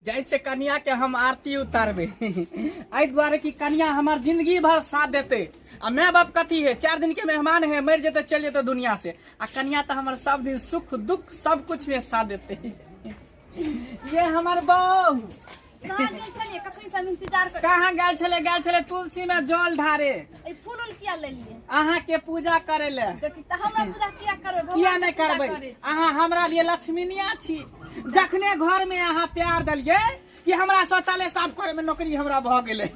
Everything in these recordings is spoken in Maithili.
जाइ छै कनिया के हम आरती उतारबै एहि दुआरे कि कनिया हमर जिंदगी भर साथ देतै। आ my बाप कथी है, 4 दिन के मेहमान है, मरि जेतै चलि जेतै दुनिया से। आ कनिया तऽ हमर सब दिन सुख दुख सब कुछ में साथ देतै। ये हमर बहू। कहाँ गेल छलियै? कखनी से हम इंतजार कर। कहाँ गेल छलै? गेल छलै तुलसी में जल ढारे। ई फूल उल किया लेलियै? अहाँ के पूजा करे ले। देखी तऽ हमरा पूजा किया करबै? भगवान किया के नहीं पूजा करबै? करै छी। अहाँ हमरा लिए लक्ष्मीनिया छी। जखने घर में अहाँ प्यार देलियै कि हमरा शौचालय साफ करे में नौकरी हमरा भऽ गेलै,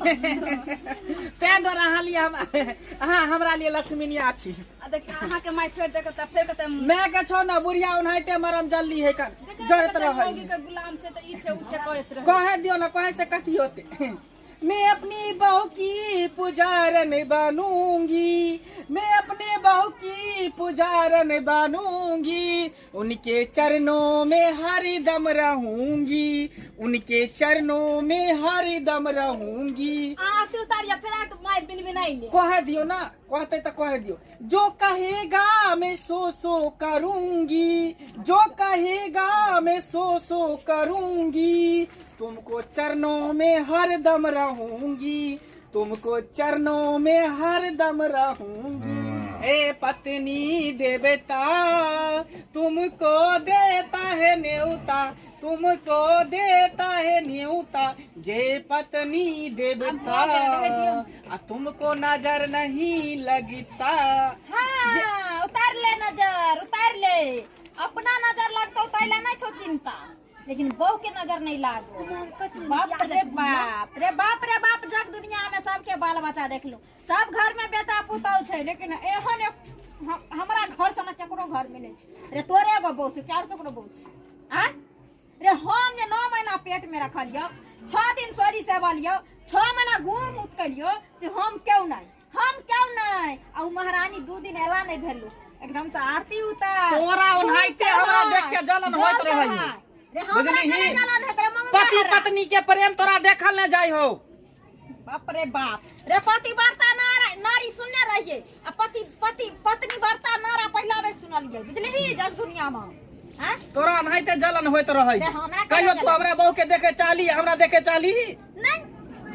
तें दुआरे अहाँ लिए हम अहाँ हमरा लिए लक्ष्मीनिया छी। आ देखी अहाँ के माय फेर देखत तऽ फेर कहतै मैं के छौ न बुढ़िया ओनाहिते मरम जल्दी है कन देखै जरत कहतै, रहै। मौगी के गुलाम छै तऽ ई छै ऊ छै करैत रहै। कहे दियो न, कहे से कथी होते। मैं अपनी बहू की पुजारन बनूंगी, मैं अपने बहू की पुजारन बनूंगी, उनके चरणों में हरदम रहूंगी, उनके चरणों में हरदम रहूंगी। आरती उतारिया फेर आके my bill बिनाई ले। कहे दियो ना, कहते तो कहे दियो। जो कहेगा मैं सो सो करूंगी, जो कहेगा मैं सो सो करूंगी, तुमको चरणों में हरदम रहूंगी, तुमको चरणों में हरदम रहूंगी। ए पत्नी देवता तुमको देता है न्योता, तुमको देता है न्योता, जे पत्नी देवता आ तुमको नजर नहीं लगता। हाँ, उतार ले नजर, उतार ले। अपना नजर लगतो तैला नहीं छो चिंता, लेकिन बहू के नजर नहीं लागो। बाप रे बाप रे बाप रे बाप, जग दुनिया में सबके बाल बच्चा देख लो, सब घर में बेटा पुतहु छै, लेकिन एहन एक हमरा घर से ना केकरो घर में नहीं छै। रे तोरे एगो बहू छौ, और केकरो बहू छै? आँय रे, हम जे 9 महीना पेट में रखलियो, 6 दिन सोरी सेवलियो, 6 महीना गुड़ मूत कलियो, से हम क्यों नहीं, हम क्यों नहीं? आ उ महारानी 2 दिन एला नहीं भेलू, एकदम से आरती उतार। तोरा ओनाहिते हमरा देख के जलन होइत रहै। रे हमरा बुझलिही? केना जलन होइत रे, मंगवा पति हरा। पत्नी के प्रेम तोरा देखल नहीं जाय हो। बाप रे बाप रे, पति वार्ता नारी सुनने रहिए, आ पति पति पत्नी वार्ता नारा पहिला बेर सुनलिए, बुझलिही जग दुनिया में। आँय? तोरा एनाहिते जलन होइत रहै। रे, हमरा केना कहियो तू जलन? हमरा बहू के देखे चाहली, हमरा देखे चाहली? नहीं,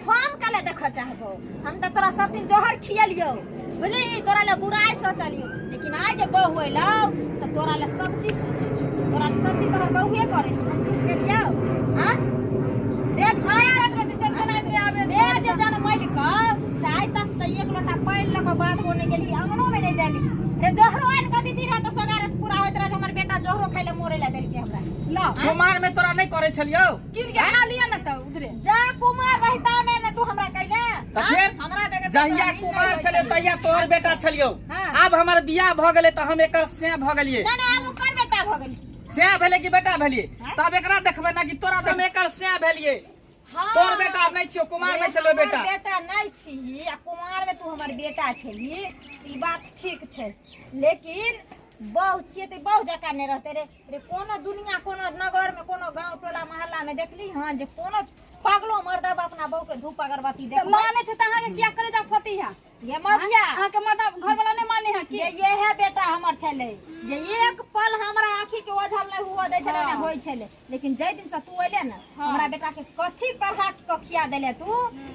हम कले देखे चाहबो? हम तऽ तोरा सब दिन जोहर खियलियो, बुझलिही, तोरा ले बुराई सोचलियो, लेकिन आइ जे बहू अयलौ तऽ तोरा ले सब चीज सोचै छौ, तोरा ले सब चीज तोहर बहुए करै छौ, हम किछु केलियौ? आँय रे भाई, बे जे जनमैलकौ से आइ तक तऽ एक लोटा पानि लऽ कऽ बाधो नहि गेलही, अङ्गनो मे नहि देलही। रे जोहरो आनि कऽ दीती रहै तऽ सोगारत पूरा होइत रहै, हमर बेटा जोहरो खाइ लए मोरै लए देलकै हमरा। लाओ। कुमार में तोरा नहीं करे छलियौ? कीन के खा लिया ना तऽ उधरे। जा कुमार रहिता में ने तू हमरा कैले। तऽ हाँ? फेर हमरा बगैर जहिया तोरा नींद कुमार नहि छलियौ होइत तहिया तोहर बेटा छलियौ। हाँ। आब हमर बियाह भऽ गेलै तऽ हम एकर सैं भऽ गेलियै। नहि नहि, आब ओकर बेटा भऽ गेली। सैं भेलै कि बेटा भेलियै? हाँ? तब एकरा देखबै ना कि तोरा, हम एकर सैं भेलियै। हाँ। तोहर बेटा आब नहि छियौ, कुमार मे छलौ रे, बेटा। हमर बेटा नहि छीही आ कुमार मे तू हमर बेटा छही, ई बात ठीक छै, लेकिन बहु छियै तऽ बहु जकाँ नहि रहतै रे। रे कोनो दुनिया, कोनो नगर में, कोनो गांव टोला मोहल्ला में देखली हँ जे कोनो पागलो मर्दबा अपना बहू के धूप अगरबत्ती तऽ देखबै? माने छै तऽ अहाँके किया करे जा फती है? ये मौगिया, अहाँके मर्दा घर वाला नहि माने है की? ये ये है बेटा हमर छलै जे एक पल हमरा आँखि के ओझल नहि हुआ दै छलै, ने होइ छलै, लेकिन जाहि दिन से तू अयले ने, हमरा बेटा के कथी पढ़ा के खिया देले तू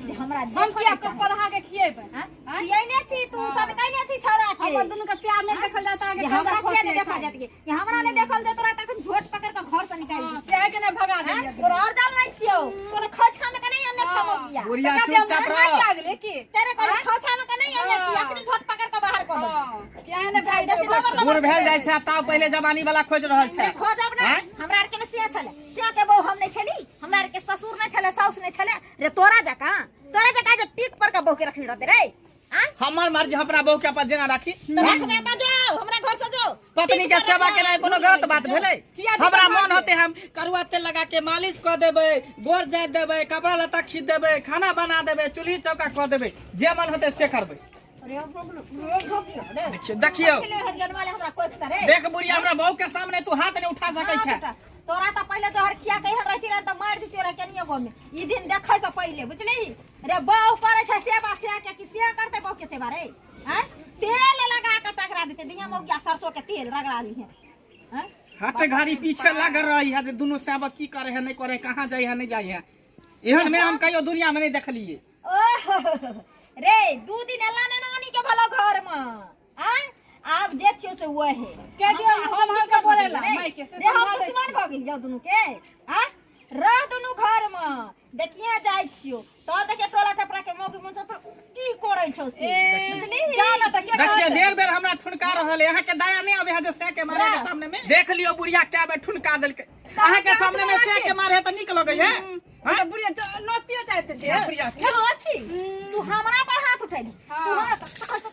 जे हमरा हम देखऽ किया नहि चाहै? पढ़ा के खिएबै? हाँ? खियैने छी तू, सनकैने छी छौड़ा के। हमर दुनू के प्यार नहि देखल जाता अहाँके जे हमरा करे किया नहि फती है देखा जात के? ये हमरा नहि देखल जात तोरा, तखन झोट पकड़ के घर से निकाल दी। प्यार के नहि भगा देलियै? तोरा और जान नहीं छियौ, तोरा खोछा में के नहीं अनने छौ मौगिया। बुढ़िया चुपचाप रह। लागले की तेरे कहली खोछा में के नहीं अनने छी, अखनी झोट पकड़ के बाहर कऽ दो। किया नहि भागि बेसी देबै? लबर लबर बूढ़ भेल जाइ छै ताव पहिले जवानी वाला खोजि रहल छै। खोजब ने। आँय? हमरा आर के ने से छले, से के बहू हम नहीं छली, हमरा आर के ससुर नहीं छले, साउस नहीं छले रे, तोरा जकाँ, तोरा जकाँ जे टीक पर के बहू के रखने रहते रे। आँय? हमर मर्जी, हम अपना बहू के अपन जेना राखी। तऽ रखबे तऽ जो, हमरा घर से जो। पत्नी के सेवा केनाइ कोनो गलत बात भेलै? किया दिक्कत हमरा बात मन छै? होते हम करुआ तेल लगा के मालिश कऽ देबै, गोर जाइत देबै, कपड़ा लत्ता खींच देबै, खाना बना देबै, चूल्ही चौका कऽ देबै, जे मन होते से करबै। अरे रे देखियौ देखियौ, जनवा ले हमरा कोख से रे। देख बुढ़िया, हमरा बहू के सामने तू हाथ नहीं उठा सकै छै। बेटा, तोरा तऽ पहिले तोहर खिया के हम रहती रहे तऽ मारि दितियो रे केनियो गो में, ई दिन देखै से पहिले, बुझलिही रे? बहू करै छै सेवा से के कि से करतै बहू के सेवा रे? हैं, तेल लगा के टकरा देते दिया मौगिया, सरसों के तेल रगड़ा ली है। हैं? हट घड़ी पीछे लागल रही है जे दुनू सेवक की करे है नहीं करे है, कहाँ जाइ है नहीं जाइ है। एहन में हम कहियो दुनिया में नहीं देखलिए। ओह रे, 2 दिन एला ने नानी के भलो घर में आय, आब जे छियो से वहे कह दियो, हम दुश्मन के बोलेला, भऽ गेलियै रे। मायके से रे हम समझा दै दुश्मन भऽ गेलियौ दुनू के। आ रह दुनू घर में, देखिए जाइ छियो तब देखिए टोला टपरा के मौगी मन से तो की करै छौ से। ए, बुझली? जा ना त के देखिए कहत? बेर बेर हमरा ठुनका रहल है, अहाँ के दया नहीं आवे है जे सै के मारे के ना। सामने में। देख लियो बुढ़िया क्या बेर ठुनका देलकै, अहाँ के सामने में सै के मारे है त नीक लगै है। हाँ? तो बुढ़िया तो नोतियो चाहते थे। बुढ़िया हे अछि, तू हमरा पर हाथ उठैली, तू हमरा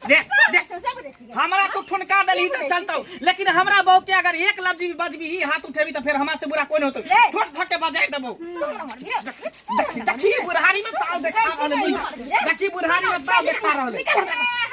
देख, देख। से बुझै छी। हमरा तू ठुनका देलही त चलतौ, लेकिन हमरा बहू के अगर एक लफ्ज भी बजबी, हाथ उठेबी त फेर हमरा से बुरा कोई न होतौ, रे। ठोट धक के बजाय देबौ। तू हमरा मारबी रे? देखी देखी बुढ़ारी में ताव देखा रहल है बुढ़िया। देखी बुढ़ारी में ताव देखा रहल है। निकल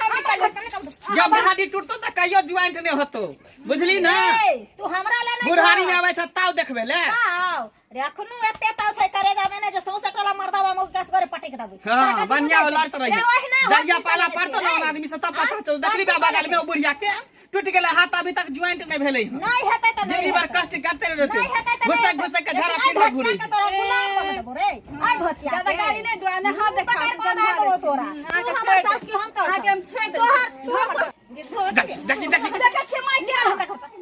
हमरा घर से, निकल। जब बुढ़ारी टूटतो त कहियो ज्वाइंट नहीं होतो, बुझली ना? रे, तू हमरा ले नहीं बुढ़ारी छौ। में आबै छ ताव देखबे ले। आओ रे, अखनु एते ताव छै करे जाबे ने जे सौंसे टोला मर्दावा मौगी कस करे पटक देबो। हाँ, बढ़िया हो लड़त रही रे, ओहिना जरिया होती पाला सब पड़तो ना रे। आदमी से तब पता चल। देखली बा बगल में ओ बुढ़िया के टूट गेलै हाथ, अभी तक ज्वाइंट नहीं भेलै हन। नहीं हेतै त नहीं जिंदगी भर हेतै। कष्ट करते रहते, नहीं हेतै त नहीं घुसक हेतै। घुसक के झाड़ा लेकिन फिर आइ घुरी। धोतिया के तोरा गुलाम बना देबो रे, आइ धोतिया ज्यादा के। गाली नहीं दो, ना हाथ देखा। पकड़ के बना देबो तोरा। अहाँ तू के हमर छोड़ि सास के हम तोहर अहाँ के हम छोड़ि देब। तोहर तोहर देखी देखी देखी। देखै छियै माय के।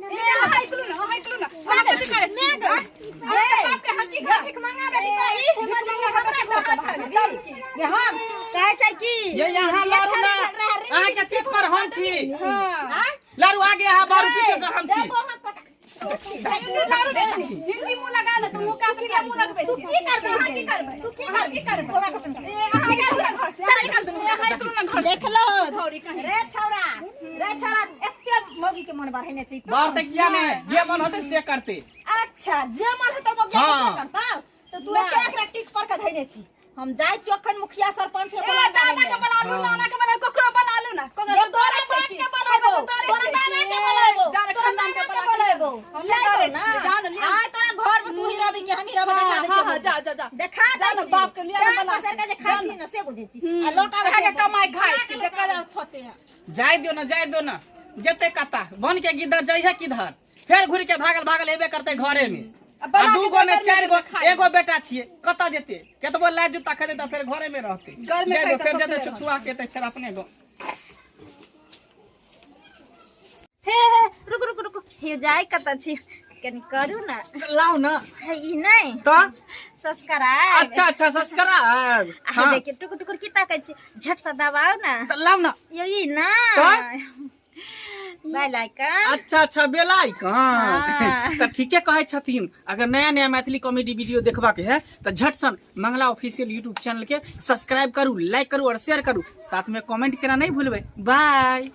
ए, हाय करू ना, हाय करू ना। अहाँ कथी करै छी? आँय? अहाँके बाप के हम की करब? भीख मंगा बेटी, तोरा ई हिम्मत जे हमरा घर से बाहर की? ये हम कहै छै कि ये यहाँ लारू ना, अहाँ के पीठ पर हम छी। हाँ। लारू आगे, अहाँ बारू पीछे से हम छी। हिंदी मुँह लगा ले, तऽ मुँह का के मुँह लगबै तू छियै? की करबी? अहाँ की करबै? तू की करबी? की करबै? तोरा कसम ए, अहाँ की करबै घर से? चल निकल दुनू। ए, अहाँ करू ना घर से। देख लो धौरी कहीं। रे छौड़ा, रे छौड़ा, एते मौगी के मन बढ़ेने छै तू। बढ़ते किया नहीं, जे मन होते से करते। अच्छा, जे मन हेतौ मौगी के हाँ। से करतौ त तू एते एकरा टिक पर के धैने छी। हम जाइ छी अखन मुखिया सरपंच के ए, बोला दादा के बोला लू, नाना के बोला, ककरो बोला लू ना। ककरो ये से तोरा डरै बाप छै की? के बोलाबो, ककरो से डरै तोरा छै दादा की? के बोलाबो, जा रे, तोरा खानदान नाना के के बोला बोलाबो। हम ले डरै ना। छियै, जा ना, लिअ। आइ तोरा घर में तू ही रहबी कि हम ही रहबी, देखा दै हाँ, छियौ। हाँ, जा, जा, जा। देखा जा दै ना, छी। बाप के लिअ ना पेट बोला पसारि के जे के। खाइ जा छी ना। ने से बुझै छी। आ लोक आबै अहाँके छै। कमाइ खाइ छी, जकर फते है। जाय दियो ना, जाय दियो ना, जेते कता वन के गिदर जाइ है किधर, फेर घुर के भागल भागल एबे करते घरे में। आ बना आ के 2 गो ने घर में 4 गो खाइ। एगो बेटा छिए, कतऽ जेते? केतबो लाज जूता खेतै तऽ फेर घरे में रहते। घर में जाय दियो, खाइ तऽ फेर जेते ससुरे छुछुआ के एतै फेर अपने गाँव। हे हे, रुक रुक रुक, हे जाय कतऽ छी? कनि करू ना। लाउ ना। हे ई नहि। तऽ सब्सक्राइब। अच्छा अच्छा, सब्सक्राइब। आ हाँ। देखियौ टुकुर टुकुर की ताकै छी, झट से दबाउ ना। तऽ लाउ ना। यो ई ना। तऽ? बेल आइकन। अच्छा अच्छा, बेल आइकन। हाँ। तऽ ठीके कहै छथिन, अगर नया नया मैथिली कॉमेडी वीडियो देखबाक है तऽ झटसन मंगला ऑफिशियल यूट्यूब चैनल के सब्सक्राइब करू, लाइक करू और शेयर करू, साथ में कमेंट केना नहीं भूलबै। बाय।